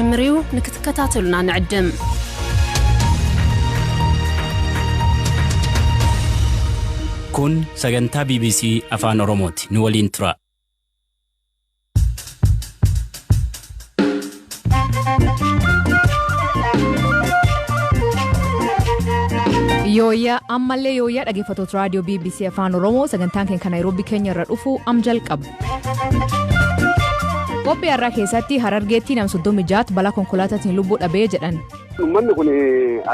ክጅምር እዩ። ንክትከታተሉና ንዕድም። Kun sagantaa BBC Afaan Oromooti. Nu waliin tura. Yooyyaa ammallee yooyyaa dhaggeeffattoota raadiyoo BBC Afaan Oromoo, sagantaan keenya kan Naayiroobii keenya irra dhufu am jalqaba. Qophii har'aa keessatti Harargeetti nama 36 balaa konkolaataatiin lubbuu dhabee jedhan. Uummanni kun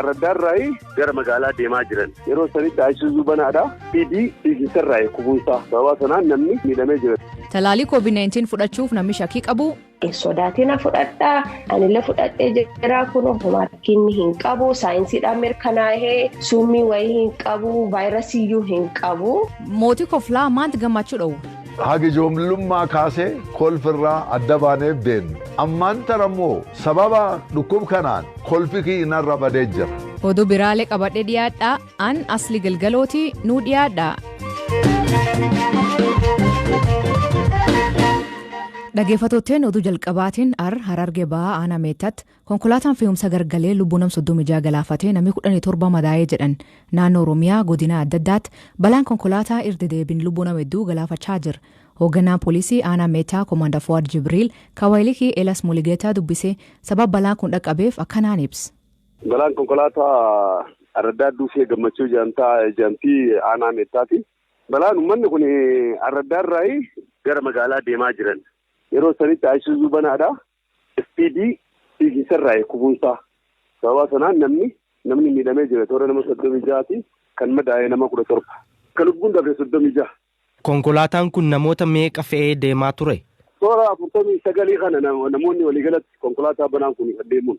Arraddaarraa gara magaalaa deemaa jiran. Yeroo sanitti Ayisuuzuu banaadha. Fiidii fiiginsarraa kufuunsaa. Sababa sanaan namni miidhamee jira. Talaalii COVID-19 fudhachuuf namni shakkii qabu. Sodaatina fudhadhaa, anillee fudhadhee jira. Kun rakkinni hin qabu, saayinsiidhaan mirkanaa'ee, summii wayii hin qabu, vaayirasiiyyuu hin qabu. Mootii koflaa maanti gammachuu dhowwa? Haga ijoollummaa kaasee kolfirraa adda baanee beeknu. Ammaan tana immoo sababa dhukkub kanaan kolfi kiinarra badee jira. Oduu biraalee qabadhee dhiyaadhaa. An Asli Galgalooti, nuu dhiyaadhaa. Dhaggeeffattootteen, oduu jalqabaatiin Harargee Bahaa aanaa Meettaatti konkolaataan fe'umsa gargalee lubbuu nam 36 galaafatee namni 17 madaa'ee jedhan. Naannoo Oromiyaa godina adda addaatti balaan konkolaataa irra deebiin lubbuu nama hedduu galaafachaa jira. Hoogganaan poolisii aanaa Meettaa Koomaandar Fuwaad Jibriil Kawaayilikii Elas Muligeetaa dubbisee sababa balaan kun dhaqqabeef akkanaan ibsa. Balaan konkolaataa Arraddaa Duufee Gammachuu jedhamtii aanaa Meettaati. Balaan uummanni kun Arraddaarraa gara magaalaa deemaa jiran. Yeroo sanitti Ayisuuzuu banaadha. Ispiidii fiiginsarraa kufuunsaa. Sababa sanaan namni miidhamee jira. Toora nama 36ti, kan madaa'e nama 17. Kan lubbuun dabre 36. Konkolaataan kun namoota meeqa fe'ee deemaa ture? Toora 49 kana namoonni waliigalatti konkolaataa banaan kun deemuun.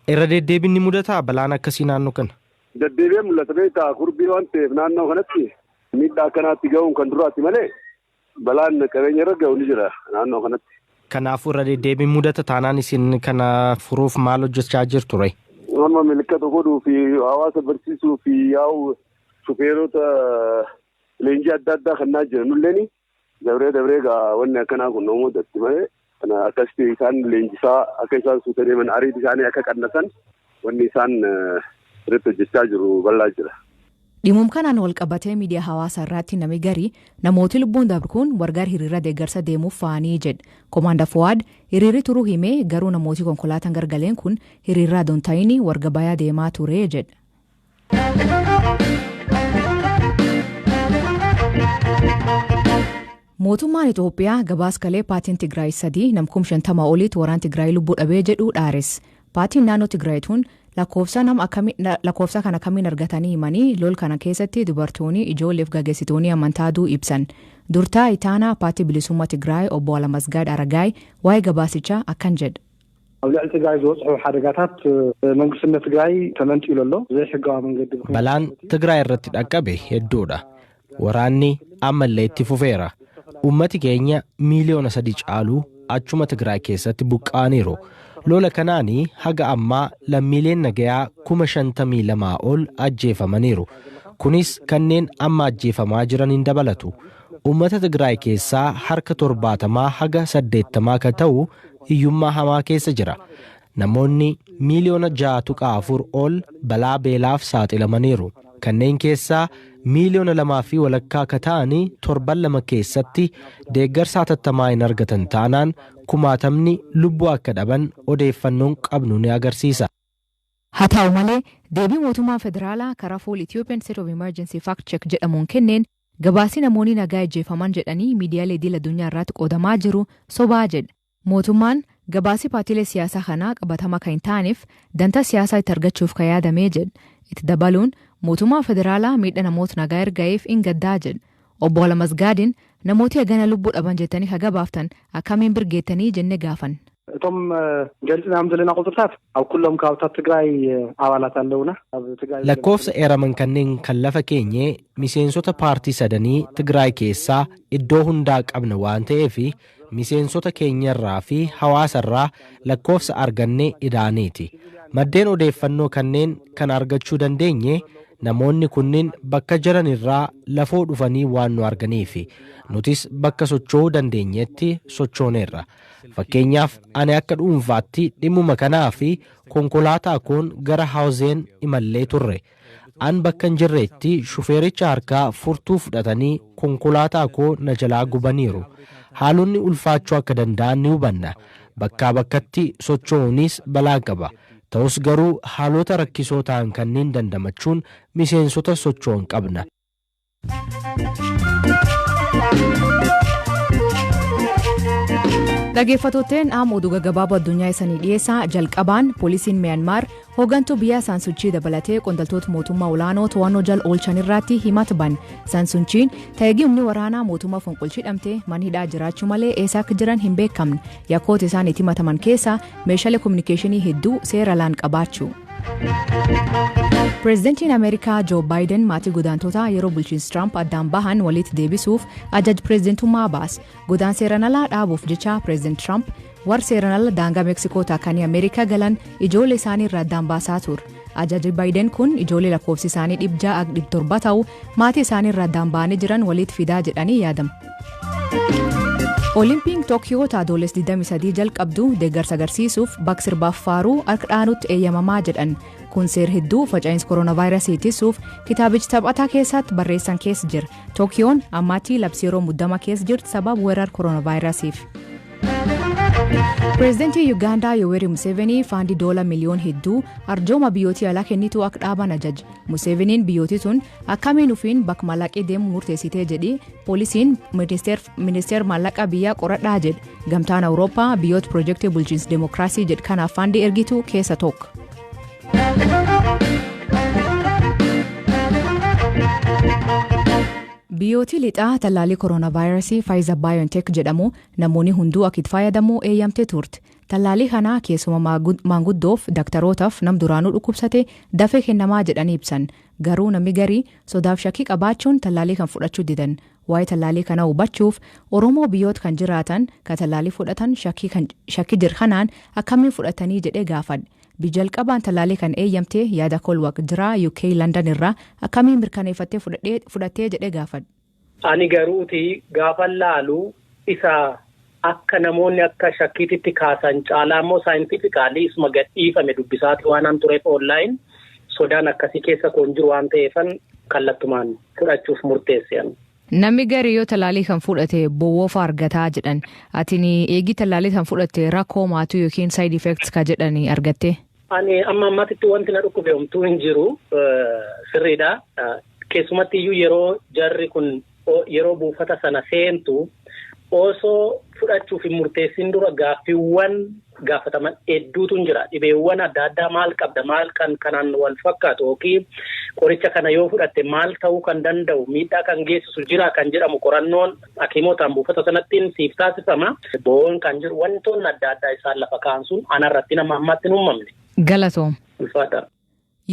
Irra deddeebiin ni mudataa balaan akkasii naannoo kana? Deddeebi'ee mul'ata beektaa, kurbii waan ta'eef naannoo kanatti miidhaa akkanaatti ga'uun kan duraati malee balaan qabeenya irra ga'u ni jira naannoo kanatti. Kanaafuu irra deddeebiin mudata taanaan isin kana furuuf maal hojjechaa jirtu ture? Amma milikkata godhuu fi hawaasa barsiisuu fi yaa'u shufeerota leenjii adda addaa kennaa jiran nulleen dabree dabree gaa wanni akkanaa kun nama mudatti malee kana akkasitti isaan leenjisaa akka isaan suuta deeman, ariitii isaanii akka qannasan wanni isaan irratti hojjechaa jiru bal'aa jira. Dhimmoom kanaan wal qabatee miidiyaa hawaasaa irratti namni garii namooti lubbuun darbe kun wargaar hiriira deeggarsa deemuuf fa'anii jedha. Koomaandar Fuwaad hiriirri turuu himee garuu namooti konkolaataan gargaleen kun hiriirra adoon ta'in warga bayaa deemaa ture jedha. Mootummaan Itoophiyaa gabaas kalee paatiin Tigraay sadii namkum 50 oliitu waraan Tigraay lubbuu dhabee jedhu dhaares. Paatiin naannoo Tigraay tun lakkoofsa kana akkamiin argatanii himanii lol kana keessatti dubartoonni, ijoolleef gaggeessitoonni amantaa duu ibsan. Durtaa Itaanaa Paartii Bilisummaa Tigraay obbo Alamasgaad Aragaay waa'ee gabaasichaa akkan jedha. ኣብ ልዕሊ ትግራይ ዝበፅሑ ሓደጋታት መንግስትነት ትግራይ ተመንጢሉ ኣሎ ዘይሕጋዊ መንገዲ። Balaan Tigraay irratti dhaqqabe hedduudha. Waraanni ammallee itti fufeera. Uummati keenya miiliyoona 3 caaluu achuma Tigraay keessatti buqqa'aniiru. Lola kanaanii haga ammaa lammiileen nagayaa 52,000 ol ajjeefamaniiru. Kunis kanneen amma ajjeefamaa jiran hin dabalatu. Uummata Tigraay keessaa harka 70 haga 80 kan ta'u hiyyummaa hamaa keessa jira. Namoonni miiliyoona 6.4 ol balaa beelaaf saaxilamaniiru. Kanneen keessaa miiliyoona 2.5 ka ta'anii torban 2 keessatti deeggarsa hatattamaa hin argatan taanaan kumaatamni lubbuu akka dhaban odeeffannoon qabnu ni agarsiisa. Haa ta'u malee, deebii mootummaan federaalaa karaa fuul Ethiopian State of Emergency Fact Check jedhamuun kenneen gabaasii namoonni nagaa ajjeefaman jedhanii miidiyaalee idil addunyaa irratti qoodamaa jiru sobaa jedha. Mootummaan gabaasii paartiilee siyaasaa kanaa qabatama kan hin taaneef dantaa siyaasaa itti argachuuf kan yaadamee jedha. Itti dabaluun mootummaan federaalaa miidha namoota nagaa erga'eef hin gaddaa jedha. Obbo Alamasgaadiin namooti hagana lubbuu dhaban jettanii haga baaftan akkamiin birgeettanii jenne gaafan. እቶም ገሊፅናዮም ዘለና ቁፅርታት ኣብ ኩሎም ከባብታት ትግራይ ኣባላት ኣለውና ኣብ ትግራይ። Lakkoofsa eeraman kanneen kan lafa keenye miseensota paartii sadanii Tigraay keessaa iddoo hundaa qabna waan ta'eef miseensota keenyarraa fi hawaasarraa lakkoofsa arganne idaaniiti. Maddeen odeeffannoo kanneen kan argachuu dandeenye Namoonni kunniin bakka jiran irraa lafoo dhufanii waan nu arganiifi nutis bakka socho'uu dandeenyetti sochooneerra. Fakkeenyaaf, ani akka dhuunfaatti dhimmuma kanaa fi konkolaataa koon gara Haawuzeen imallee turre. An bakka hin jirreetti shufeericha harkaa furtuu fudhatanii konkolaataa koo na jalaa gubaniiru. Haalonni ulfaachuu akka danda'an ni hubanna. Bakkaa bakkatti socho'uunis balaa qaba. Ta'us garuu haalota rakkisoo ta'an kanneen dandamachuun miseensota socho'an qabna. Dhaggeeffattootni amma oduu gaggabaaboo addunyaa isanii dhiyeessaa. Jalqabaan, poolisiin Miyaanmaar hooggantuu biyyaa Saansuchii dabalatee qondaaltota mootummaa olaanoo to'annoo jala oolchan irratti himata ban. Saansuchiin ta'eegii humni waraanaa mootummaa fonqolchii mana hidhaa jiraachuu malee eessa akka jiran hin beekamne. Yakkoota isaan itti himataman keessaa meeshaalee kominikeeshinii hedduu seera alaan qabaachuu. Pireezidantiin Ameerikaa Joo Baayiden maatii godaantota yeroo bulchiinsi Tiraamp addaan bahan walitti deebisuuf ajaja pireezidantummaa baase. Godaan seeraan alaa dhaabuuf jecha Pireezidant Tiraamp warra seeraan ala daangaa Meeksikoo taakanii Ameerikaa galan ijoollee isaanii irraa addaan baasaa ture. Ajaji Baayiden kun ijoollee lakkoofsi isaanii 600-700 ta'u maatii isaanii irraa addaan ba'anii jiran walitti fidaa jedhanii yaadama. Olimpiin Tookiyoo Adoolessa 23 jalqabdu deeggarsa agarsiisuuf bakka sirbaaf faaruu harka dhaanutti eeyyamamaa jedhan. Kun seer hedduu faca'insa kooronaavaayirasii ittisuuf kitaabichi taphataa keessatti barreessan keessa jira. Tookiyoon ammaatti labsii yeroo muddama keessa jirti sababa weerara kooronaavaayirasiif. Pireezidantii Yuugaandaa Yoweri Museveni faandii doola miliyoon hedduu arjooma biyyootii alaa kennitu akka dhaaban ajaje. Museveniin biyyootii tun akkamiin ufiin bakka maallaqee deemu murteessitee jedhi, poolisiin ministeera maallaqa biyyaa qoradhaa jedhe. Gamtaan Awurooppaa biyyoota piroojeektii bulchiinsa deemokiraasii jedhu kanaaf faandii ergitu keessa tokko. Biyyootii lixaa tallaalii kooronaavaayirasii Faayizer Baayoontek jedhamu namoonni hunduu akka itti fayyadamu eeyyamtee turte. Tallaalii kana keessumaa maanguddoof, daktarootaaf, nam duraanuu dhukkubsate dafee kennamaa jedhanii ibsan. Garuu namni garii sodaaf shakkii qabaachuun tallaalii kan fudhachuu didan. Waa'ee tallaalii kana hubachuuf Oromoo biyyoota kan jiraatan kan tallaalii fudhatan shakkii jir kanaan akkamiin fudhatanii jedhee gaafadhe. Jalqabaan tallaalii kan eeyyamte yaada Kolwaq jira UK London irraa akkamiin mirkaneeffattee fudhattee jedhee gaafadhe. Ani garuuti gaafa laalu isa akka namoonni akka shakkiititti kaasan caalaa immoo scientifically isuma gadhiifame dubbisaati waan an tureef, online sodaan akkasii keessa koon jiru waan ta'eefan kallattumaan fudhachuuf murteesse. Namni garii yoo tallaalii kan fudhate bowwoofa argataa jedhan. Atiin eegii tallaalii kan fudhatte rakkoo maatuu yookiin side effects ka jedhan argatte? Ani amma ammatitti wanti na dhukkube homtuu hin jiru, sirriidha. Keessumatti iyyuu yeroo jarri kun yeroo buufata sana seentu osoo fudhachuuf hin murteessin dura gaaffiiwwan gaafataman hedduutu jira. Dhibeewwan adda addaa maal qabda, maal kan kanaan wal fakkaatu yookiin qoricha kana yoo fudhatte maal ta'uu kan danda'u, miidhaa kan geessisu jira kan jedhamu qorannoon hakiimotaan buufata sanattiin siif taasifama. Bo'oon kan jiru, wantoonni adda addaa isaan lafa kaa'an sun anarratti nama ammaatti hin uumamne. Galatoom. Ulfaata.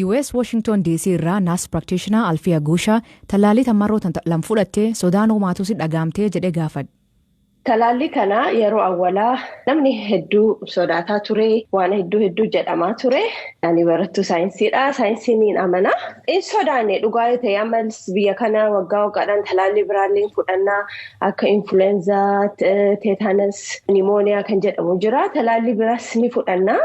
US Washington DC irraa nurse practitioner Alfiyaa Guushaa tallaalii tamarroo lam fudhattee sodaan uumaatu si dhagaamtee jedhee gaafadhe. Talaallii kana yeroo awwalaa namni hedduu sodaataa ture, waan hedduu hedduu jedhamaa ture. Ani barattuu saayinsiidha. Saayinsiin ni amana. In sodaanne dhugaa yoo ta'e, ammas biyya kana waggaa waggaadhaan talaallii biraallee fudhannaa, akka influenza, tetanus, pneumonia kan jedhamu jira. Talaallii biraas ni fudhannaa.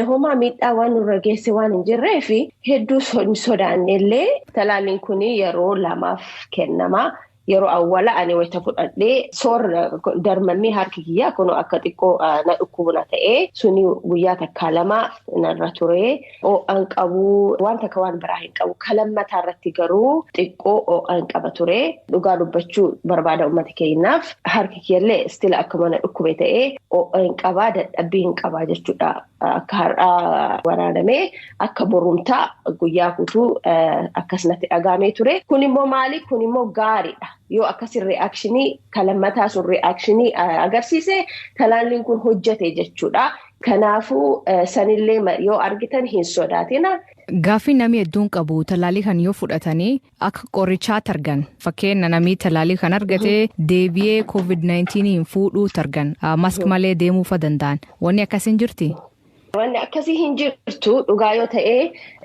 Homaa miidhaa waan nurra geesse waan hin jirreef hedduu sodaanne illee talaalliin kun yeroo lamaaf kennama. Yeroo awwala ani wayita fudhadhee soorra darmammee harki kiyyaa kun akka xiqqoo na dhukkubna ta'ee suni guyyaa takkaa lama narra ture. Ho'aan qabu, waan takka waan biraa hin qabu. Kalammataa irratti garuu xiqqoo ho'aan qaba ture. Dhugaa dubbachuu barbaada uummata keenyaaf, harki kiyyallee still akkuma na dhukkube ta'ee ho'aan qabaa, dadhabbii hin qabaa jechuudha. Akka har'aa waraanamee akka borumtaa guyyaa guutuu akkasumatti dhagaamee ture. Kun immoo maali? Kun immoo gaariidha. Yoo akkasii reaction kalammataa sun reaction agarsiise, talaalliin kun hojjete jechuudha. Kanaafuu sanillee yoo argitan hin sodaatina. Gaaffii namni hedduun qabu, tallaalii kan yoo fudhatanii akka qorichaatti argan, fakkeenya namni tallaalii kan argate deebi'ee COVID-19 hin fuudhuu argan, mask malee deemuu fa danda'an, wanni akkasiin jirti? Wanni akkasii hin jirtu dhugaa yoo ta'e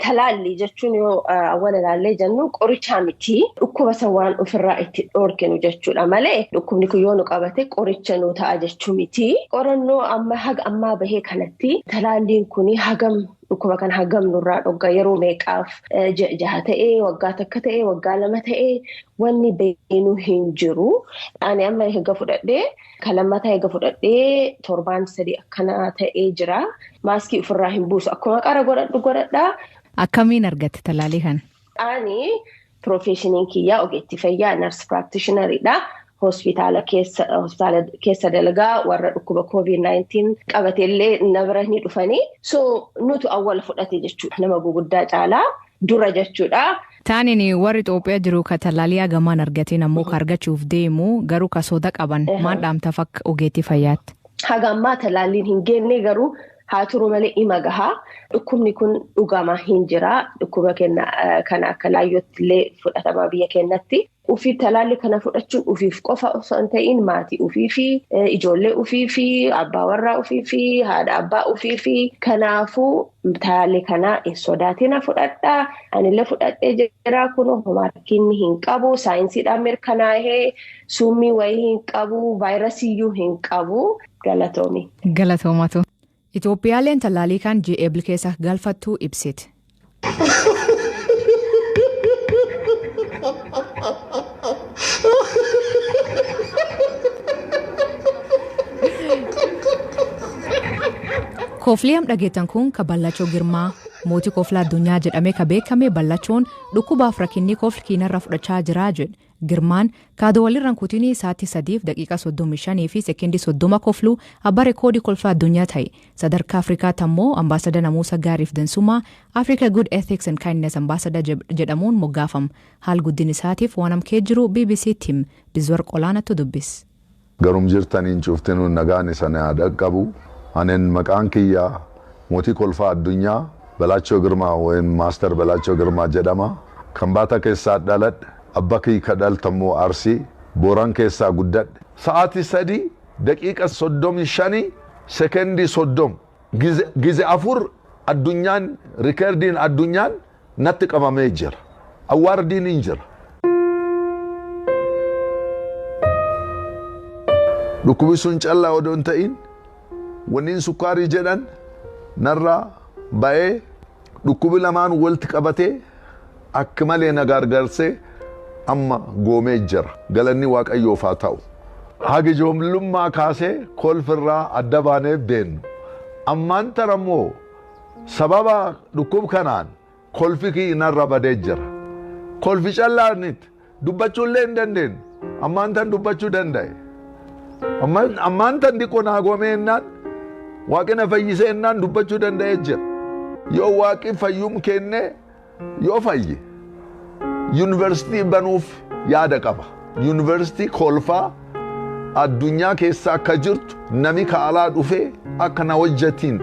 talaalli jechuun yoo awwaala ilaallee jennu qorichaa miti. Dhukkuba san waan ofirraa itti dhoorkinu jechuudha malee dhukkubni kun yoo nu qabate qoricha nu ta'a jechuu miti. Qorannoo amma haga ammaa bahee kanatti talaalliin kun hagam dhukkuba kana hagam nurraa dhogga yeroo meeqaaf 6 ta'ee waggaa 1 ta'ee waggaa 2 ta'ee wanni beeknu hin jiru. Ani amma eega fudhadhee kan lammataa eega fudhadhee torbaan 3 akkana ta'ee jira. Maaskii ofirraa hin buusu. Akkuma qara godhadhu godhadhaa. Akkamiin argatte talaalii kana? Ani piroofeeshiniin kiyyaa ogeettii fayyaa nurse practitioneridha. Hospitaala keessa dalagaa warra dhukkuba COVID-19 qabateellee na bira ni dhufanii. So nutu awwaala fudhate jechuudha. Nama guguddaa caalaa dura jechuudha. Taaniin warri Itoophiyaa jiru ka talaalii hagamaan argateen ammoo ka argachuuf deemu garuu ka soda qaban maal dhaamtaaf akka ogeettii fayyaatti? Haga ammaa talaalliin hin geenne garuu haa turu malee ima gahaa. Dhukkubni kun dhugamaa hin jira. Dhukkuba kana akka laayyootti illee fudhatama biyya keenyatti. Ofii talaalli kana fudhachuun ofiif qofa osoo hin ta'in maatii ofii fi ijoollee ofii fi abbaa warraa ofii fi haadha abbaa ofii fi kanaafuu talaalli kana hin sodaatina fudhadhaa. Anillee fudhadhee jira kun homaa rakkinni hin qabu. Saayinsiidhaan mirkanaa'ee summii wayii hin qabu. Vaayirasiiyyuu hin qabu. Galatoomi. Galatoomatu. Itoophiyaaleen talaalii kan ji'a Ebil keessa galfattu ibsite. Koofliyaam dhageettan kun ka Ballachoo Girmaa mootii kooflaa addunyaa jedhamee ka beekame Ballachoon dhukkubaaf rakkinni koofli kiinarra fudhachaa jira jedhe. Girmaan kaadoo walirraan kutinii sa'aatii 3:35 fi sekeendii 30 kofluu abbaa reekoodii kolfaa addunyaa ta'e. Sadarkaa Afrikaatti ammoo ambaasada namuusa gaariif dansummaa Africa Good Ethics and Kindness Ambassador jedhamuun moggaafama. Haal guddin isaatiif waan amkee jiru BBC Tim Bizwar Qolaanattu dubbis. Garum jirtaniin cuftinuu nagaan isaan haa dhaqqabu. Anen maqaan kiyyaa mootii kolfaa addunyaa Balaachoo Girmaa yookiin Maaster Balaachoo Girmaa jedhama. Kan baata keessaa dhaladhe. Abba kiyya dhaltammoo Arsii Booran keessaa guddadhe. Sa'aatii 3:35 sekeendii 30 gize 4 addunyaan rikeerdiin addunyaan natti qabamee jira. Awwaardiin hin jira. Dhukkubi sun callaa odoo hin ta'in wanniin sukkaarii jedhan narraa ba'ee dhukkubi lamaan walitti qabatee akka malee na gargaarsee amma goomee jira. Galanni Waaqayyoof haa ta'u. Haga ijoollummaa kaasee kolfirraa adda baanee beennu. Ammaan tana immoo sababa dhukkub kanaan kolfi kiyya narra badee jira. Kolfi callaanitti dubbachuullee hin dandeenyu. Ammaan tan dubbachuu danda'e. Ammaan tan diqoo naa goomee jennaan waaqina fayyisee jennaan dubbachuu danda'ee jira. Yoo waaqi fayyum kennee yoo fayye yuunivarsiitii banuuf yaada qaba. Yuunivarsiitii kolfaa addunyaa keessa akka jirtu nami ka alaa dhufee akka na hojjetiin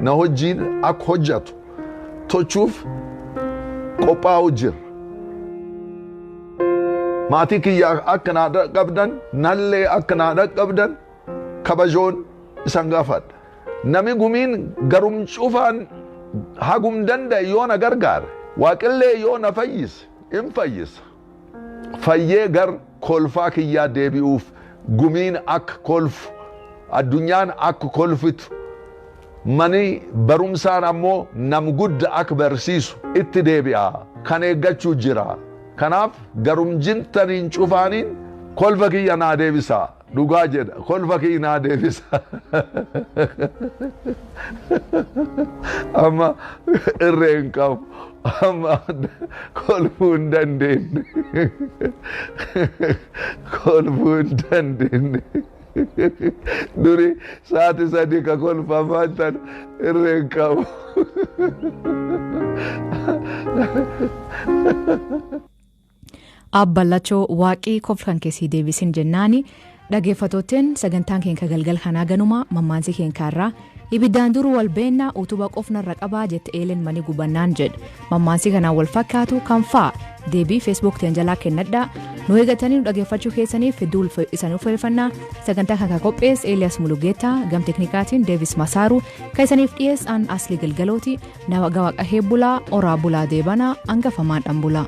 na hojiin akka hojjetu tochuuf qophaa'u jira. Maatii kiyya akka naa dhaqqabdan nallee akka naa dhaqqabdan kabajoon isan gaafadha. Nami gumiin garum cufaan hagum danda'e yoo na gargaare waaqillee yoo na fayyise in fayyisa. Fayyee gar kolfaa kiyyaa deebi'uuf gumiin akka kolfu addunyaan akka kolfitu mani barumsaan ammoo nam gudda akka barsiisu itti deebi'a kan eeggachuu jira. Kanaaf garum jintaniin cufaaniin kolfa kiyya naa deebisa. Dhugaa jedha kolfa kiyya naa deebisa. Amma irree hin qabu. Amma kolfuu hin dandeenye. Kolfuu hin dandeenye. Duri sa'aatii 3 ka kolfamaa tan irree hin qabu. Abballachoo waaqii koflan keessii deebisin jennaani dhaggeeffattootteen sagantaan keenya galgal kanaa ganuma mammaansi keenya irraa Ibiddaan duruu wal beennaa, utubaa qofnarra qabaa jette eeleen manii gubannaan jedha. Mammaansii kanaan wal fakkaatu kan fa'a? Deebii Facebook teen jalaa kennadhaa. Nu eegatanii nu dhageeffachuu keessaniif hedduu isan ulfeeffannaa. Sagantaa kan qopheesse Eeliyaas Mulugeetaa, gam teknikaatiin Deevis Masaaru, kan isaniif dhiyeessan Asli Galgalooti. Nama gawaqa heebbulaa, oraa bulaa, deebanaa hangafamaan dhanbulaa.